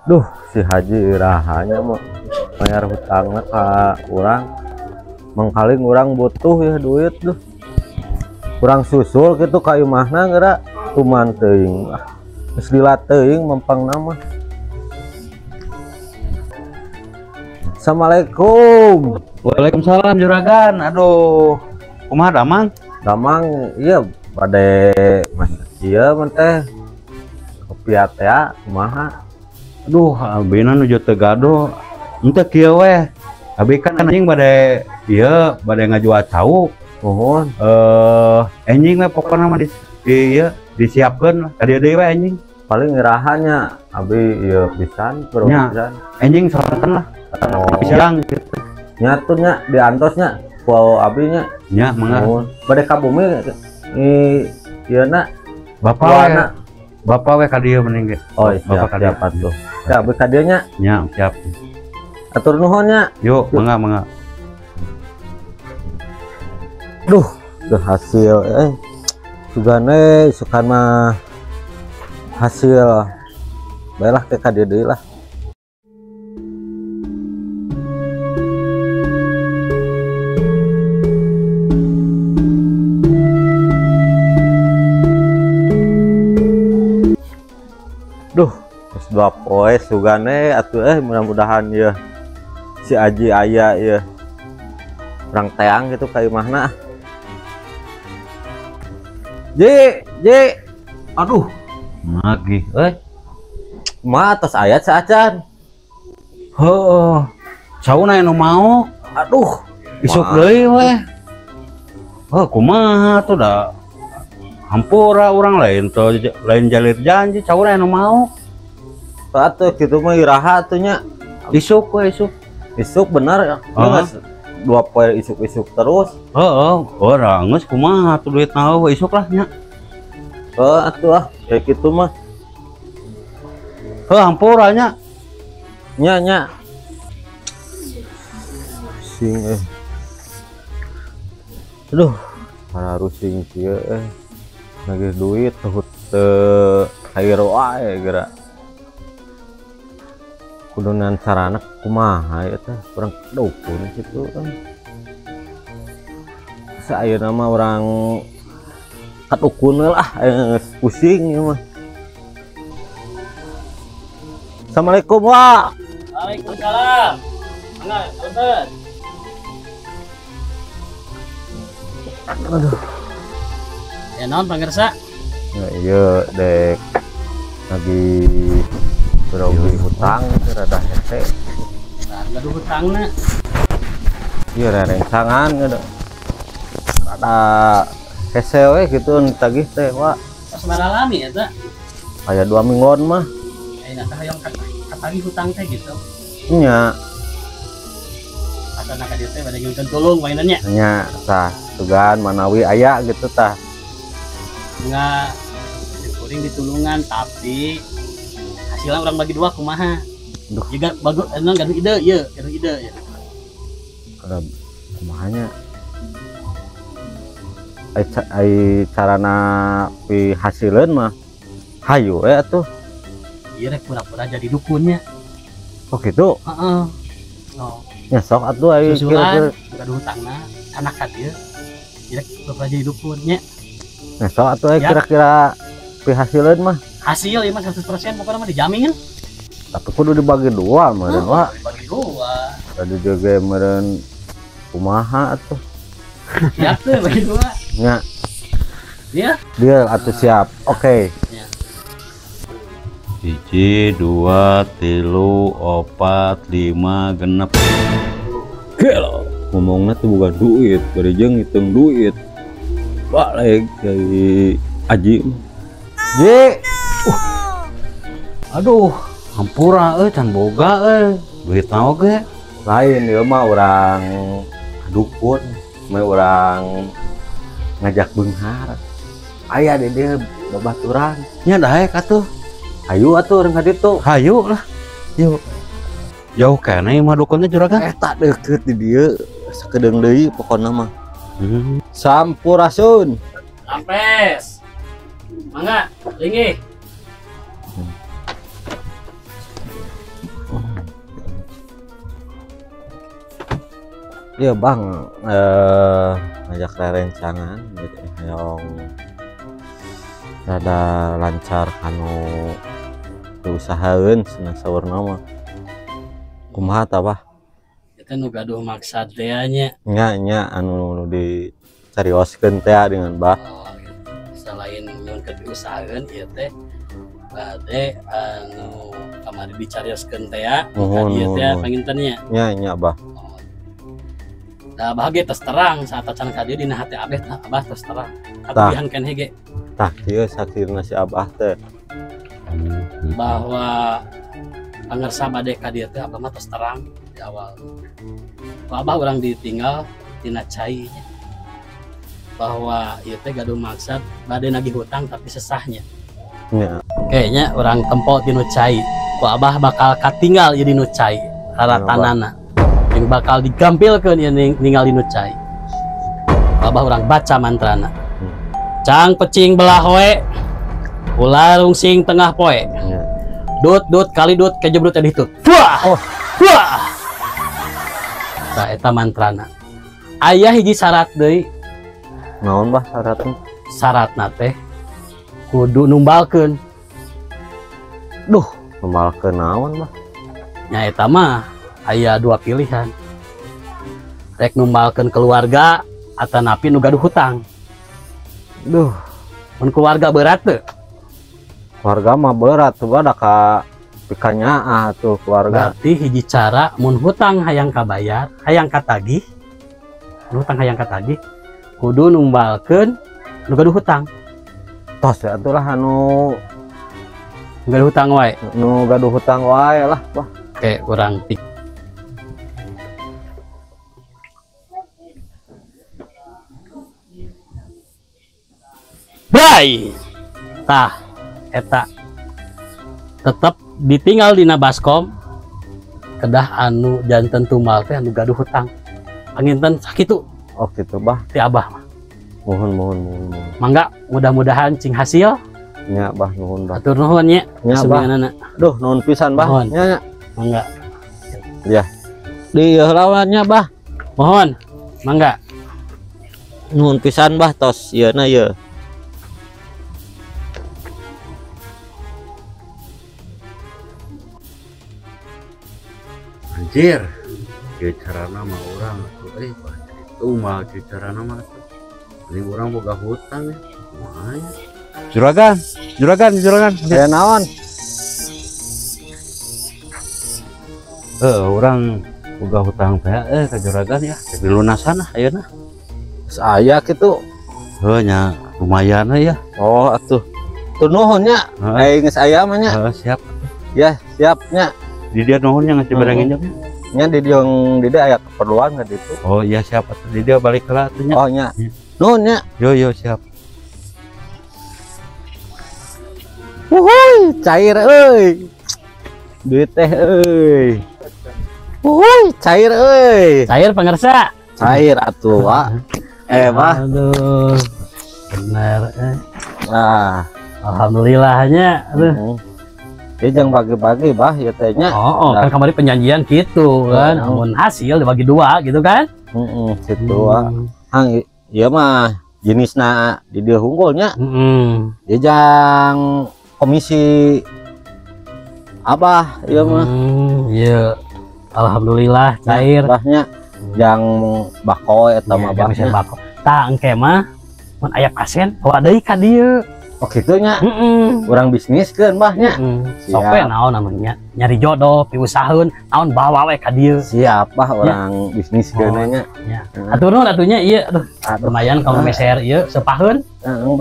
Duh, si Haji irahanya mah bayar hutangna ka urang. Mangkaling urang butuh ya duit duh. Kurang susul gitu ka imahna geura tuman teuing. Ah, geus lila teuing mempangna mah. Assalamualaikum. Waalaikumsalam juragan. Aduh, kumaha damang? Damang iya bade mas ieu mah teh. Kopiah teh kumaha? Aduh, abina nuju teu gaduh. Henteu kieu weh. Abi kan anjing bade ieu bade ngajual cau. Nuhun. Anjing we pokona mah di ieu disiapkeun ka dieu deui we anjing. Paling irahanya abi ieu pisan, perlu pisan. Anjing sorangan lah. Oh. Siang gitu. Nya tuh nya diantos nya ku abi nya. Nya mangga. Bade ka bumi ieu na Bapak we. Bapak we ka dieu mending ge. Oh, siap, Bapak ka dieu siap atuh. Ya, abi ka dieu nya. Nya, siap. Atur nuhun nya. Yuk, mangga mangga. Duh, hasil sugane sukan mah hasil. Baiklah ke ka dieu deui lah. Duh, geus 2 poe sugane atuh mudah-mudahan ya si Aji aya ya. Urang teang gitu ka imahna. Ji, Ji. Aduh, nagih euy. Mah atos ayat saacan. Heuh. Sauna anu mau? Aduh, isuk deui we. Heuh, kumaha tuh da? Hampura urang lain tuh lain jalir janji sauna anu mau. Atuh kitu mah iraha atuh nya. Isuk we isuk. Isuk bener ya. Geus 2 poe isuk-isuk terus. Heeh, urang geus kumaha tuh duitna eueuh isuk lah nya. Heuh atuh ah, kayak kitu mah. Heuh hampura nya. Nya nya. Sing Aduh, harusing kieu Nagih duit teu cair wae geura. Kudunan sarana kumaha ieu teh urang dukun kitu kan. Sayeuna mah urang kadukun lah geus pusing ieu mah. Assalamualaikum wa. Waalaikumsalam. Mangga, punten. Aduh. Ya naon pangersa? Ya iya dek lagi grogi hutang rada hese. Nah, gaduh hutangna. Iya rerengsangan gitu. Rada hese we gitu ditagih teh wa. Pas maralami eta. Aya 2 mingguan mah. Ayeuna teh hoyong katagih hutang teh gitu. Nya. Asana ka dieu teh bade nyuhunkeun tulung mainan nya. Nya tah sugan manawi aya gitu tah. Enggak kuring ditulungan tapi hasilnya orang bagi 2 kumaha. Duh. Juga bagus emang gaduh ide ieu, gaduh ide ya. Kada kumahanya. Ai carana pi hasileun mah hayu we atuh. Ieu rek pura-pura jadi dukunnya. Oh gitu? Heeh. Oh. Ya sok atuh ai kira-kira gaduh hutangna anak ka dieu. Ieu rek pura-pura jadi dukunnya. Nah, sok atuh kira-kira pi hasileun mah. Hasil ieu mah 100% pokoknya mah dijamin. Tapi kudu dibagi 2 meureun wa. Dibagi 2. Tadi juga meureun kumaha atuh. Siap tuh bagi 2. Nya. Iya. Deal atuh siap. Oke. Ya. 1, 2, 3, 4, 5, 6. Gelo. Ngomongna tuh bukan duit, bari jeung ngitung duit. Balik dari Aji. Ji. Aduh, hampura euy can boga euy. Duitna oge. Lain ieu mah urang dukun, mah urang ngajak beunghar. Aya di dieu babaturan. Nya daek atuh. Hayu atuh urang ka ditu. Hayu lah. Yuk. Jauh keneh mah dukunnya juragan. Eta deukeut di dieu sakedeung deui pokona mah. Sampurasun. Rampes. Mangga, linggih. Iya Bang, ngajak rerencangan gitu hayang rada lancar kanu diusahaeun cenah saurna mah. Kumaha tah Bah? Eta nu gaduh maksad teh nya. Nya nya anu dicarioskeun teh dengan Bah. Oh, gitu. Selain nyuhunkeun diusahakeun ieu teh bade anu kamari dicarioskeun teh ya. Nuhun, Ieu teh nuhun. panginten nya. Nya nya Bah. Oh. Da Abah ge tos terang saat acan ka dieu dina hate abah tah Abah tos terang. Katubihan keneh ge. Tah kieu sakirna si Abah teh. Bahwa pangersa bade ka dieu teh Abah mah tos terang di awal. Ku Abah urang ditinggal tina cai nya. Bahwa ieu teh gaduh maksad bade nagih hutang tapi sesahnya. Nya. Kayaknya orang tempo tinu cai. Ku Abah bakal katinggal ieu dinu cai raratanana. Yang bakal digampilkeun ieu ninggal dinu cai. Ku Abah urang baca mantrana. Cang pecing belah hoe, ular rungsing tengah poe. Nya. Dut dut kali dut kejebrut tadi itu. Wah. Oh. Wah. Tah eta mantrana. Aya hiji syarat deui. Naon Bah syaratna? Syaratna teh kudu numbalkeun. Duh, numbalkeun naon Bah? Nya eta mah aya dua pilihan. Rek numbalkeun keluarga atanapi nu gaduh hutang. Duh, mun keluarga berat teu? Keluarga mah berat tuh da ka pikanyaah tuh keluarga. Berarti hiji cara mun hutang hayang kabayar, hayang katagih. Mun hutang hayang katagih kudu numbalkeun nu gaduh hutang. Tos ya atuh lah anu nu gaduh hutang wae. Nu gaduh hutang wae lah, Bah. Oke, urang tik. Bray. Tah, eta tetep ditinggal dina baskom kedah anu janten tumbal teh anu gaduh hutang. Panginten sakitu. Oh gitu Bah. Ti Abah mah. Nuhun nuhun nuhun nuhun. Mangga mudah-mudahan cing hasil. Nya Bah nuhun Bah. Atur nuhun nya. Nya Bah. Duh nuhun pisan Bah. Nuhun. Nya nya. Mangga. Ya. Di lawannya Bah. Mohon. Mangga. Nuhun pisan Bah tos ieu na ieu. Anjir. Ieu carana mah urang atuh euy, itu mah ieu carana mah atuh. Ini urang boga hutang ya. Kumaha ya? Juragan, juragan, juragan. Aya naon? Urang boga hutang teh ka juragan ya. Dilunasan ah ayeuna. Geus aya kitu. Heuh nya lumayan ya. Oh atuh. Tur nuhun nya. Ai geus aya mah nya. Heeh, siap. Ya, siap nya. Di dia nuhun nya ngasih barang injak nya. Nya di dia di dia aya keperluan ka ditu. Oh iya siap atuh di dia balik heula atuh nya. Oh nya. Nuhun nya. Yo yo siap. Wuhui, cair euy. Duit teh euy. Wuhui, cair euy. Cair pangersa. Cair atuh, Wak. Bah. Aduh. Bener Nah, alhamdulillahnya aduh. Dia jangan pagi-pagi Bah ya teh nya. Oh, kan kemarin penjanjian gitu kan. Amun hasil dibagi dua gitu kan. Heeh, gitu Wak. Hang ieu mah jenisna di dieu hungkul nya. Heeh. Dia jang komisi Abah ieu mah. Iya. Alhamdulillah cair. Bahnya jang bako eta mah bah. Bahnya. Bako. Tah engke mah mun aya pasien bawa deui ka dieu. Oh kitu nya. Urang bisniskeun Bah nya. Sok we naon anu nya nyari jodoh, piusaheun, naon bawa we ka dieu. Siap Bah urang bisniskeun nya. Nya. Atur nuhun atuh nya ieu aduh. Lumayan kalau meser ieu sepaheun. Heeh.